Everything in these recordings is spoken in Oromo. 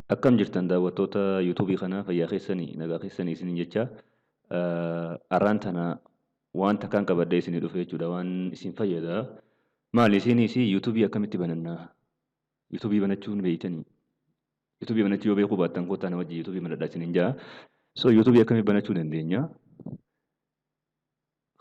Akkam jirtan daawwattoota YouTubeii kanaa? Fayyaa keessanii, nagaa keessanii isiniin jecha. Har'aan tana waan takkaan qabadhee isinii dhufe jechuudha, waan isin fayyada. Maali isinis? YouTubeii akkamitti banannaa? YouTubeii banachuu ni beektanii? YouTubeii banachuu yoo beekuu baattan, kottaa na wajjin YouTubeii banadhaa isiniin jedha. So YouTubeii akkamitti banachuu dandeenya?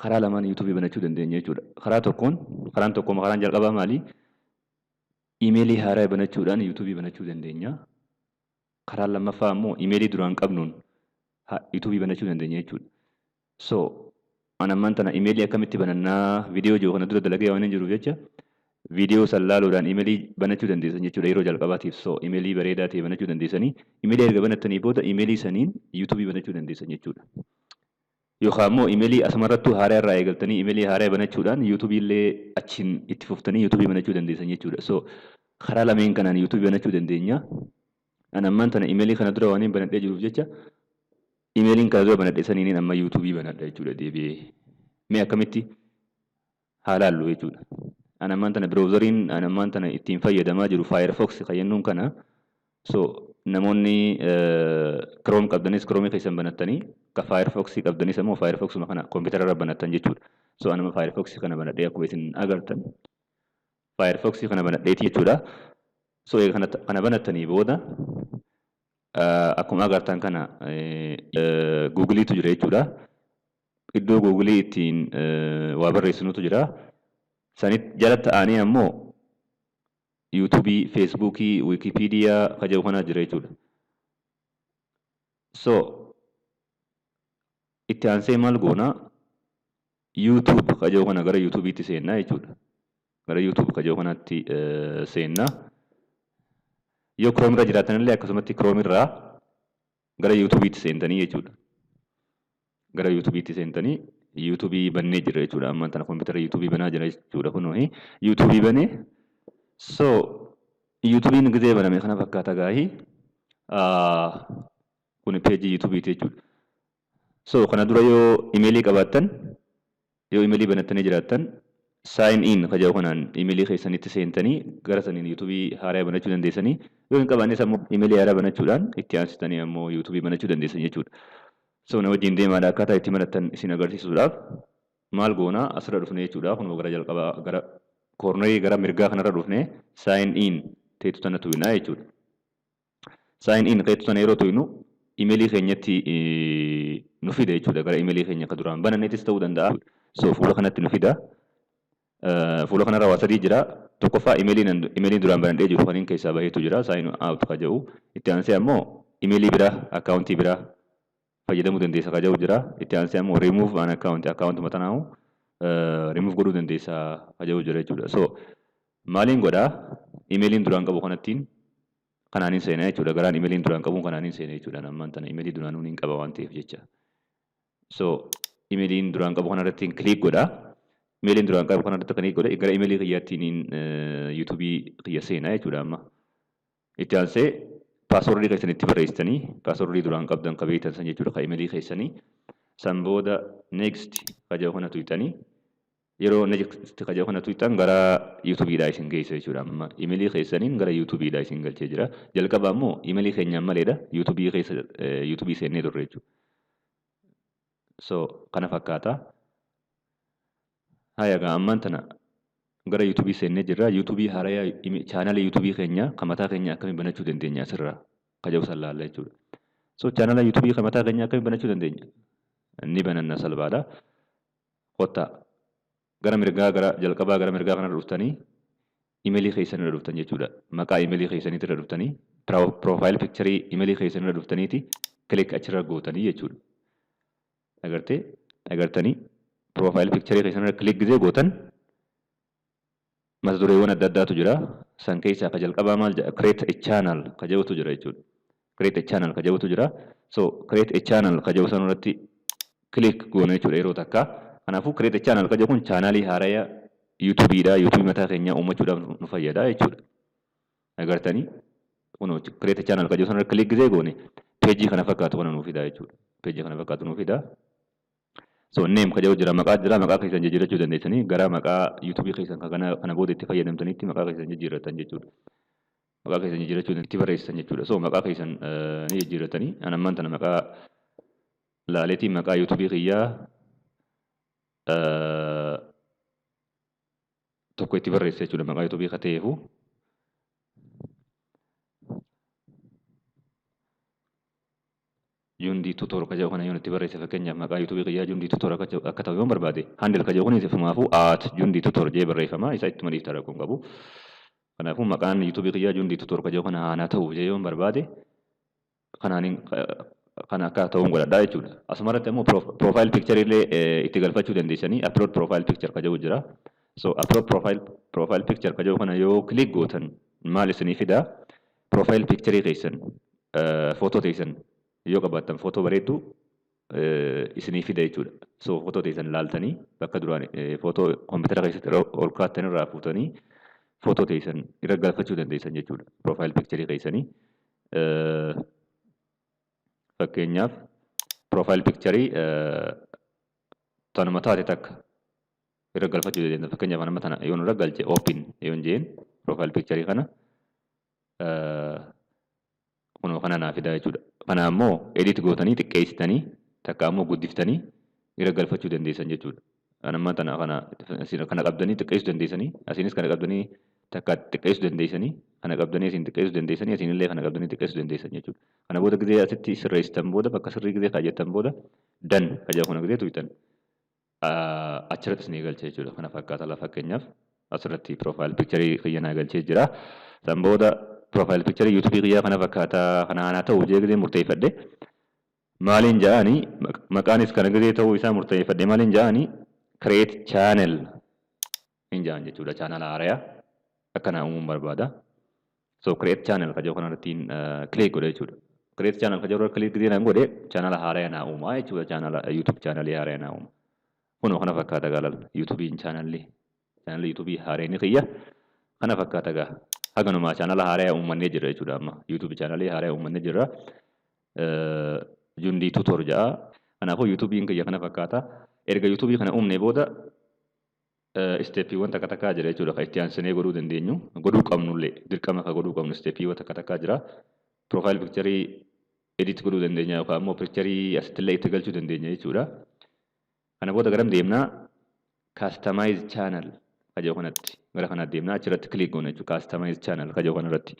Karaa lamaan YouTubeii banachuu dandeenya jechuudha. Karaa tokkoon, karaan tokko, karaan jalqabaa maali? Imeelii haaraa banachuudhaan YouTubeii banachuu dandeenya. Karaan lammaffaa immoo imeelii duraan qabnuun YouTubeii banachuu dandeenya jechuudha. So an ammaan tana imeelii akkamitti banannaa viidiyoo jiru kana dura dalagee waan hin jiruuf jecha, viidiyoo san laaluudhaan imeelii banachuu dandeessan jechuudha yeroo jalqabaatiif. So imeelii bareedaa ta'e banachuu dandeessanii, imeelii erga banattanii booda imeelii saniin YouTubeii banachuu dandeessan jechuudha. Yookaan immoo imeelii asumarrattuu haaraa irraa eegaltanii imeelii haaraa banachuudhaan YouTubeii illee achiin itti fuftanii YouTubeii banachuu dandeessan jechuudha. So karaa lameen kanaan YouTubeii banachuu dandeenya. An ammaan tana imeelii kana dura waan hin banadhee jiruuf jecha, imeeliin kana dura banadhe saniin amma YouTubeii banadha jechuudha deebi'ee. Mee akkamitti haa laallu jechuudha. An ammaan tana browseriin an ammaan tana ittiin fayyadamaa jiru Firefox kan jennuun kana. So namoonni Chrome qabdanis Chrome keessan banattanii, ka Firefox qabdanis ammoo Firefox kana kompiitara irra banattan jechuudha. So anama Firefox kana banadhee, akkuma isin agartan Firefox kana banadheeti jechuudha. So eega kana banattanii booda, akkuma agartan kana Googleiitu jira jechuudha. Iddoo Googleii ittiin waa barreessinutu jira. Sanit jala ta'anii ammoo YouTubeii, Facebookii, Wikipedia ka jedhu kana jira jechuudha. So itti aansee maal goona? YouTube ka jedhu kana, gara YouTubeiitti seennaa jechuudha. Gara YouTube ka jedhu kanatti seennaa. Yoo Chrome irra jiraatan illee akkasumatti Chrome irraa gara YouTubeiitti seentanii jechuudha. Gara YouTubeiitti seentanii YouTubeii bannee jira jechuudha. Ammaan tana kompiitara YouTubeii banaa jira jechuudha kunoo YouTubeii banee. So YouTubeiin gizee baname kana fakkaata gaahii. Kun pageii YouTubeiiti jechuudha. So kana dura yoo imeelii qabaattan, yoo imeelii banattanii jiraattan, sign in ka jedhu kanaan imeelii keessanitti seentanii gara saniin YouTubeii haaraa banachuu dandeessanii. Yoo hin qabaannes ammoo imeelii haaraa banachuudhaan itti aansitanii ammoo YouTubeii banachuu dandeessan jechuudha. So na wajjin deemaadha, akkaataa itti banattan isin agarsiisuudhaaf maal goonaa? Asirra dhufne jechuudha. Kunoo gara jalqabaa, gara cornerii gara mirgaa kanarra dhufne, sign in teetu tana tuqnaa jechuudha. Sign in teetu tana yeroo tuqnu imeelii keenyatti nu fida jechuudha. Gara imeelii keenya akka duraan bananneetis ta'uu danda'a. So fuula kanatti nu fida. Fuula kanarra waa sadii jira. Tokkoffaa imeelii duraan banadhee jiru kaniin keessaa baheetu jira. Sign out ka jedhu. Itti aansee ammoo imeelii biraa, accountii biraa fayyadamuu dandeessa ka jedhu jira. Itti aansee ammoo remove an account, account matanaamu remove godhuu dandeessa ka jedhu jira jechuudha. So maaliin godhaa? Imeeliin duraan qabu kanattiin kanaaniin seenaa jechuudha. Garaan imeeliin duraan qabu kanaaniin seenaa jechuudha. Ammaan tana imeelii duraanuu niin qaba waan ta'eef jecha. So imeeliin duraan qabu kanarratti click godhaa. Imeeliin duraan qabu kanarratti click godha. Gara imeelii kiyyaattiin YouTubeii kiyya seenaa jechuudha amma. Itti aansee passwordii keessan itti barreessitanii, passwordii duraan qabdan ka beektan san jechuudha, ka imeelii keessanii. San booda next ka jedhu kana tuqxanii, yeroo next ka jedhu kana tuqxan gara YouTubeiidhaa isin geessa jechuudha amma. Imeelii keessaniin gara YouTubeiidhaa isin galchee jira. Jalqaba ammoo imeelii keenyaan maleedha YouTubeii keessa YouTubeii seennee turre jechuudha. So kana fakkaata. Haya gaa, ammaan tana gara YouTubeii seennee jirra. YouTubeii haarayaa, channela YouTubeii keenya kan mataa keenya akkamiin banachuu dandeenya asirraa ka jedhu san laalla jechuudha. So channela YouTubeii kan mataa keenya akkamiin banachuu dandeenya? Inni bananna salphaadha. Kottaa gara mirgaa, gara jalqabaa, gara mirgaa kanarra dhuftanii imeelii keessan irra dhuftan jechuudha. Maqaa imeelii keessaniitti irra dhuftanii, profile pictureii imeelii keessan irra dhuftaniiti click achirra gootanii jechuudha. Agartee, agartanii, profile pictureii keessan irra click gizee gootan mata dureewwan adda addaatu jira. San keessaa ka jalqabaa maal jedha? Create a channel ka jedhutu jira jechuudha. Create a channel ka jedhutu jira. So create a channel ka jedhu san irratti click goona jechuudha yeroo takka. Kanaafuu create a channel ka jedhu kun channelii haaraya YouTubeiidha. YouTubeii mataa keenyaa uummachuudhaaf nu fayyada jechuudha. Agartanii, kunoo create a channel ka jedhu san irratti click gizee goone pageii kana fakkaatu kana nuu fida jechuudha. Pageii kana fakkaatu nuu fida. So name ka jedhu jira, maqaa jira, maqaa keessan jijjiirrachuu dandeessanii, gara maqaa YouTubeii keessan kana booda itti fayyadamtanitti maqaa keessan jijjiirratan jechuudha. Maqaa keessan jijjiirachuu itti barreessitan jechuudha. So maqaa keessan ni jijjiirratanii, an ammaan tana maqaa laaleetiin maqaa YouTubeii kiyyaa tokko itti barreessa jechuudha, maqaa YouTubeii ka ta'eefu. Jundii Tutor ka jedhu kana yoon itti barreesse, fakkeenyaaf maqaa YouTubeii kiyyaa Jundii Tutor akka ta'u yoon barbaade, handle ka jedhu kunis ifumaafuu @JundiiTutor jee barreeffama, isa ittuma dhiifta, rakkoo hin qabu. Kanaafuu maqaan YouTubeii kiyyaa Jundii Tutor ka jedhu kana haanaa ta'u jee yoon barbaade, kanaan kana akka ta'uun godhadhaa jechuudha. Asumarratti ammoo profile picture illee itti galfachuu dandeessanii, upload profile picture ka jedhu jira. So upload profile picture ka jedhu kana yoo click gootan maal isinii fidaa? Profile picture keessan, footoo teessan yoo qabaattan, footoo bareedduu isinii fida jechuudha. So footoo teessan laaltanii bakka duraan footoo kompiitara keessatti ol kaattan irraa fuutanii footoo teessan irra galfachuu dandeessan jechuudha. Profile picture keessanii. Fakkeenyaaf profile picture tanuma taate takka irra galfachuu dandeenya. Fakkeenyaaf nama tana yoon irra galche, open yoon jeen, profile picture kana kunoo kana naa fidaa jechuudha. Kana ammoo edit gootanii xiqqeessitanii takka ammoo guddiftanii irra galfachuu dandeessan jechuudha. Anamma tana kana qabdanii xiqqeessuu dandeessanii, asiinis kana qabdanii takka xiqqeessuu dandeessanii, kana qabdanii asiin xiqqeessuu dandeessanii, asiin illee kana qabdanii xiqqeessuu dandeessan jechuudha. Kana booda gizee asitti sirreessitan booda, bakka sirrii gizee kaayattan booda, done ka jedhu kana gizee tuqxan achirratti isinii galcha jechuudha. Kana fakkaata la, fakkeenyaaf asirratti profile picture kiyya naa galchee jira. San booda profile picture YouTubeii kiyyaa kana fakkaata, kana aanaa ta'u jee gizee murteeffadhe. Maaliin ja'anii, maqaanis kana gizee ta'uu isaa murteeffadhe, maaliin ja'anii, create channel hin ja'an jechuudha. Channel haarayaa akkanaa uumuun barbaada. So create channel ka jedhu kanarratti click godhe jechuudha. Create channel ka jedhu irra click gizee naan godhe, channel haarayaa naa uumaa jechuudha. Channel YouTube channelii haarayaa naa uuma. Kunoo kana fakkaata gaa, lal, YouTubeiin channelli YouTubeii haareen kiyya kana fakkaata gaa. Haganumaa channela haarayaa uummannee jira jechuudha amma. YouTube channelii haarayaa uummannee jira. Jundii Tutor jedha. Kanaafuu YouTubeiin kiyya kana fakkaata. Erga YouTubeii kana uumnee booda stepiiwwan takka takkaa jira jechuudha kan itti aansinee godhuu dandeenyu. Godhuu qabnullee, dirqama kan godhuu qabnu stepiiwwan takka takkaa jira. Profile pictureii edit godhuu dandeenya yookaan immoo pictureii asittillee itti galchuu dandeenya jechuudha. Kana booda garam deemnaa? Customize channel ka jedhu kanatti, gara kanatti deemnaa, achirratti click goona jechuudha. Customize channel ka jedhu kanarratti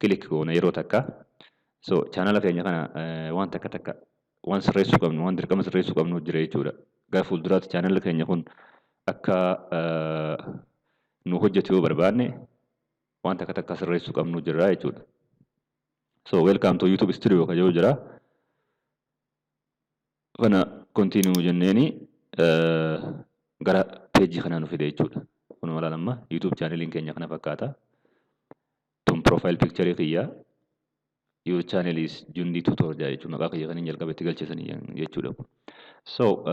click goona yeroo takka. So channela keenya kana waan takka takka waan sirreessuu qabnu, waan dirqama sirreessuu qabnu jira jechuudha. Gara fuulduraatti channelli keenya kun akka nu hojjetu yoo barbaanne, waan takka takka sirreessuu qabnu jira jechuudha. So welcome to YouTube Studio ka jedhu jira. Kana continue jenneeni gara peejii kanaa nu fide jechuudha. Kun malaan amma YouTube channeliin keenya kana fakkaata. Tun profile picture kiyya. Your channel is Jundii Tutor jedha jechuudha. Maqaa kiyya kan hin jalqaba itti galcheessanii jechuudha. So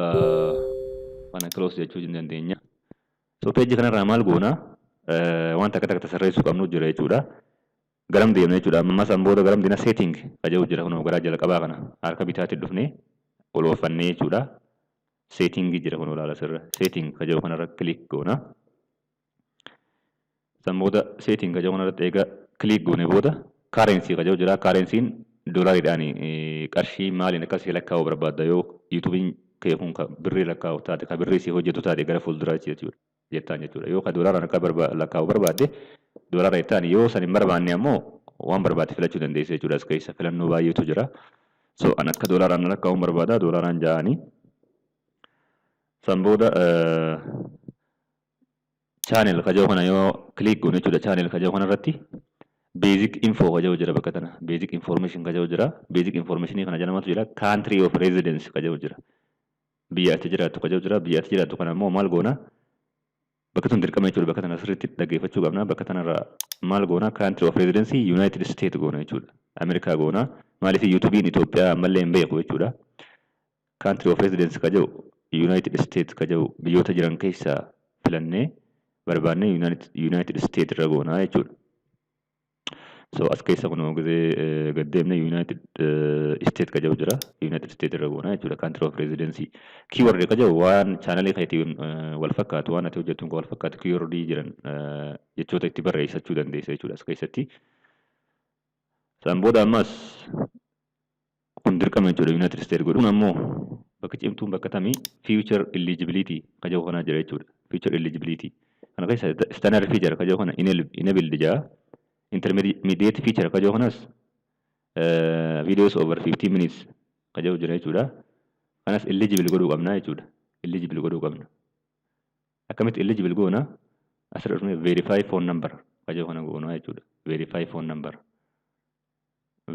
kana close jechuu hin dandeenya. So peejii kanarraa maal goona? Waan takka takka sirreessuu qabnu jira jechuudha. Garam deemna jechuudha. Amma san booda garam deemna? Setting ka jedhu jira, kunoo gara jalqabaa kana harka bitaatti dhufnee ol oofannee jechuudha. Setting jira, kunoo ilaala sirra. Setting ka jedhu kanarra click goona. San booda setting ka jedhu kanarratti eega click goone booda currency ka jedhu jira. Currencyn doolaariidhaan, qarshii maaliin akkasii lakkaa'uu barbaadda, yoo YouTubeiin kee kun ka birrii lakkaa'u taate, ka birrii si hojjetu taate gara fuulduraa jechuudha. Jettaan jechuudha. Yoo ka doolaaraan akka lakkaa'u barbaadde doolaara jettaan, yoo san hin barbaanne ammoo waan barbaadde filachuu dandeessa jechuudha. As keessa filannoo baay'eetu jira. So an akka doolaaraan lakkaa'uun barbaada, doolaaraan ja'anii. San booda channel ka jedhu kana yoo click goone jechuudha. Channel ka jedhu kanarratti basic info ka jedhu jira bakka tana. Basic information ka jedhu jira. Basic information kana jedhamatu jira. Country of residence ka jedhu jira. Biyya ati jiraattu ka jedhu jira. Biyya ati jiraattu kana immoo maal goona? Bakka tun dirqama jechuudha. Bakka tana sirriitti dhaggeeffachuu qabna. Bakka tanarraa maal goona? Country of residence United States goona jechuudha. Ameerikaa goona. Maaliif? YouTubeiin Itoophiyaa ammallee hin beeku jechuudha. Country of residence ka jedhu United States ka jedhu biyyoota jiran keessaa filannee barbaannee United States irra goona jechuudha. So as keessa kun gizee gad deemne United States ka jedhu jira. United States irra goona jechuudha. Country of residence. Keyword ka jedhu waan channelii keetiin wal fakkaatu, waan ati hojjettuun wal fakkaatu, keyword jiran jechoota itti barreessachuu dandeessa jechuudha as keessatti. San booda ammas kun dirqama jechuudha United States godhu. Kun ammoo bakka cimtuun bakka tamii feature eligibility ka jedhu kanaa jira jechuudha. Feature eligibility. Kana keessa standard feature ka jedhu kana enabled jaa. Intermediate feature ka jedhu kanas videos over 15 minutes ka jedhu jira jechuudha. Kanas eligible godhuu qabna jechuudha. Eligible godhuu qabna. Akkamitti eligible goona? Asirra dhufnee verify phone number ka jedhu kana goona jechuudha. Verify phone number.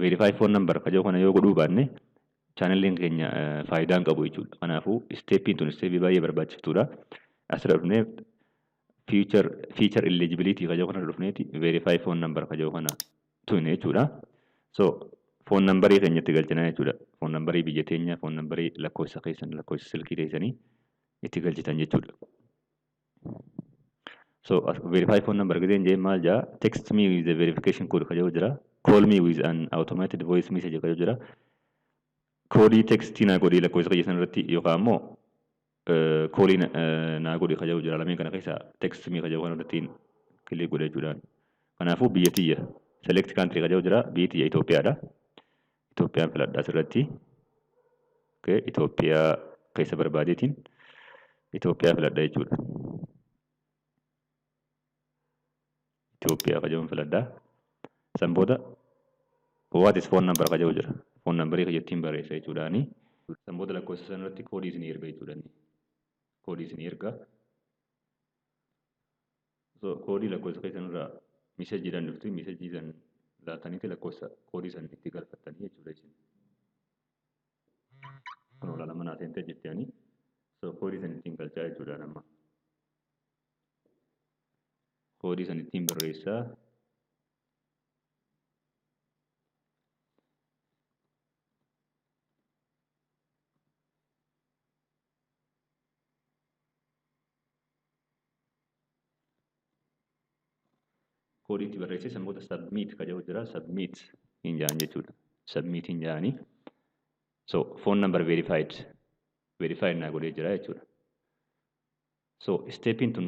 Verify phone number ka jedhu kana yoo godhuu baanne chaanaliin keenya faayidaa hin qabu jechuudha. Kanaafuu steppiin tun steppii baay'ee barbaachiftuudha. Asirra dhufnee feature eligibility ka jedhu kana dhufneeti verify phone number ka jedhu kana tune jechuudha. So phone numberii keenyatti galchina jechuudha. Phone numberii biyya teenya, phone numberii lakkoofsa keessan, lakkoofsa silkii keessanii itti galchitan jechuudha. So verify phone number gideen jee maal jaa, text me with the verification code ka jedhu jira. Call me with an automated voice message ka jedhu jira. Koodii tekstii naa godhii lakkoofsa keessan irratti yookaan ammoo koolii naa godhii ka jedhu jira. Lameen kana keessa text me ka jedhu kana irratti click godhe jechuudha. Kanaafuu biyya tiyya select country ka jedhu jira. Biyyi tiyya Itoophiyaadha. Itoophiyaan filadha asirratti. Okay, Itoophiyaa keessa barbaadeetiin Itoophiyaa filadha jechuudha. Itoophiyaa ka jedhuun filadha. San booda what is phone number ka jedhu jira. Phone numberii ka jettiin barreessa jechuudhaani. San booda lakkoofsa sana irratti koodii isinii erga jechuudha. Koodii isinii erga. So koodii lakkoofsa keessan irraa messageidhaan dhufti, messageii san laataniiti lakkoofsa koodii san itti galfattanii jechuudha isin. Kun olaanaa naa seentee jirti ani. So koodii san ittiin galchaa jechuudha amma. Koodii san ittiin barreessaa. Koodii itti barreessee san booda submit ka jedhu jira. Submit hin jedhan jechuudha. Submit hin jedhani. So phone number verified. Verified naa godhee jira jechuudha. So steppiin tun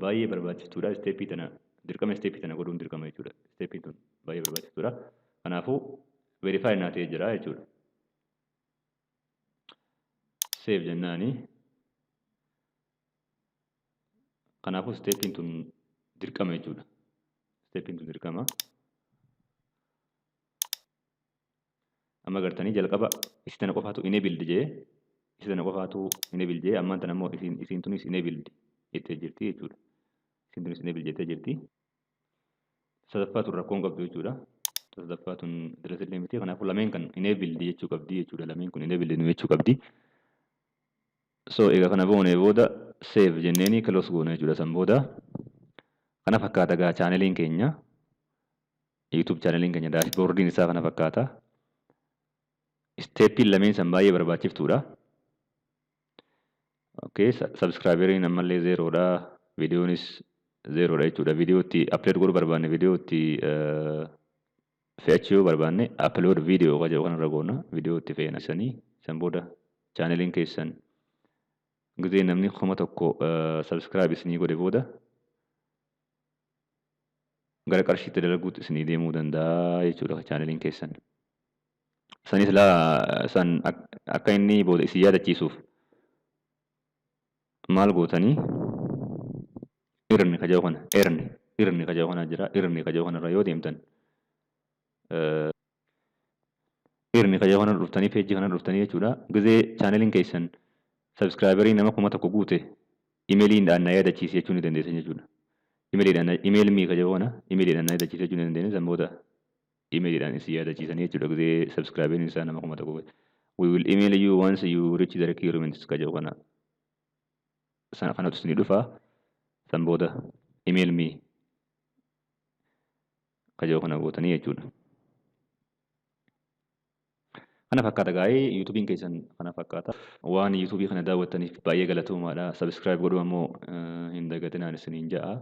baay'ee barbaachiftuudha. Steppii tana dirqama, steppii tana godhuun dirqama jechuudha. Steppiin tun baay'ee barbaachiftuudha. Kanaafuu verified naa ta'ee jira jechuudha. Save jennaani. Kanaafuu steppiin tun dirqama jechuudha. Steppiin tun dirqama. Amma gartanii jalqaba isi tana qofaatu enabled jee, isi tana qofaatu enabled jee, ammaan tana immoo isiin tunis enabled jettee jirti jechuudha. Isiin tunis enabled jettee jirti. Sadaffaa tun rakkoon qabdu jechuudha. Sadaffaa tun dirasillee miti. Kanaafuu lameen kan enabled jechuu qabdi jechuudha. Lameen kun enabled nu jechuu qabdi. So egaa kana boonee booda save jenneeni close goona jechuudha san booda. Kana fakkaata gaa chaaneliin keenya. YouTube chaaneliin keenya dashboardiin isaa kana fakkaata. Steppiin lameen san baay'ee barbaachiftuudha. Okay, subscriberiin ammallee zeroodha. Viidiyoonis zeroodha jechuudha. Viidiyoo itti upload godhuu barbaanne, viidiyoo itti fe'achuu yoo barbaanne, upload video ka jedhu kanarra goona. Viidiyoo itti fe'ina sanii san booda chaaneliin keessan gizee namni 1000 subscribe isinii godhe booda gara qarshiitti dalaguutti isinii deemuu danda'a jechuudha chaaneliin keessan. Sanis laa san akka inni booda isin yaadachiisuuf maal gootanii, earn ka jedhu kana, earn ka jedhu kana jira. Earn ka jedhu kanarra yoo deemtan, earn ka jedhu kana dhuftanii, peejii kana dhuftanii jechuudha. Gizee chaaneliin keessan subscriberii nama 1000 guute imeeliidhaan na yaadachiisi jechuu ni dandeessan jechuudha. Imeeliidhaan email me ka jedhu kana imeeliidhaan na yaadachiisi jechuu ni dandeessan. San booda imeeliidhaan isin yaadachiisanii jechuudha gizee subscriberiin isaa nama 1000 guute. We will email you once you reach the requirements ka jedhu kana sana kanatu isinii dhufa. San booda email me ka jedhu kana gootanii jechuudha. Kana fakkaata gaa'ee YouTubein keessan kana fakkaata. Waan YouTubeii kana daawwattaniif baay'ee galatoomaadha. Subscribe godhuu ammoo hin dagatinaan isiniin ja'a.